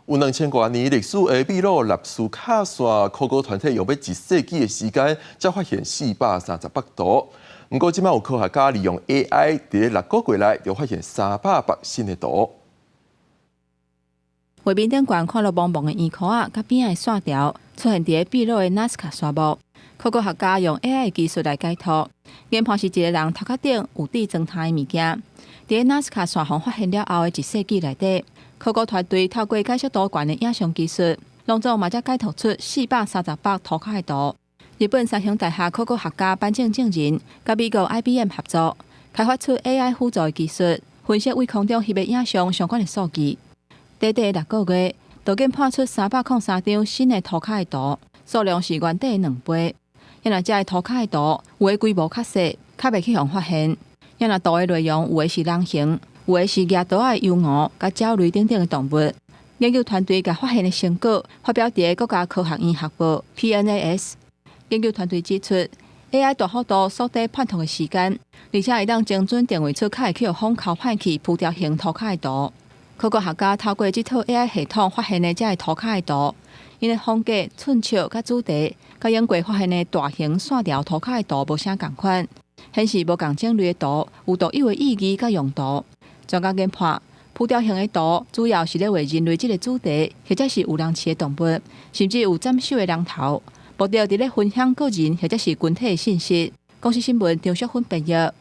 有2000多年歷史的秘魯納斯卡線，考古團體用欲一世紀的時間，才發現438圖。毋過，這擺有科學家利用 AI，佇6個月內就發現300幅新的圖。畫面頂懸看落濛濛的圓箍仔，佮邊仔的線條出現佇秘魯的納斯卡沙漠。考古學家用 AI 技術來解圖，研判是一個人頭殼頂有佇裝刣的物件。佇納斯卡線予發現了後的一世紀內底，考古團隊透過解析度懸的影像技術，攏總嘛才解讀出438幅塗跤的圖。日本三星大學考古學家坂井正人佮美國 IBM 合作，開發出 AI 輔助的技術，分析對空中翕的影像相關的數據。短短6個月，就研判出303張新的塗跤的圖，數量是原底的2倍。因為這个塗跤的圖，有的規模較細，較袂去予發現。因為圖的內容有的是人形，有的是舉刀仔的幽鼯，佮鳥類等等的動物。研究團隊共發現的成果發表佇國家科學院學報 PNAS。研究團隊指出，AI 大幅度縮短判讀的時間，而且會當精準定位出較會去予風剾歹去浮雕型塗跤的圖。考古學家透過這套 AI 系統發現的這个塗跤的圖，𪜶的風格、寸尺佮主題，佮往過發現的大型線條塗跤的圖無啥仝款，顯示無仝種類的圖有獨有的意義佮用途。專家研判，浮雕型的圖主要是咧畫人類這个主題，或者是有人飼的動物，甚至有斬首的人頭，目的佇咧分享個人或者是群體的信息。公視新聞張淑芬編譯。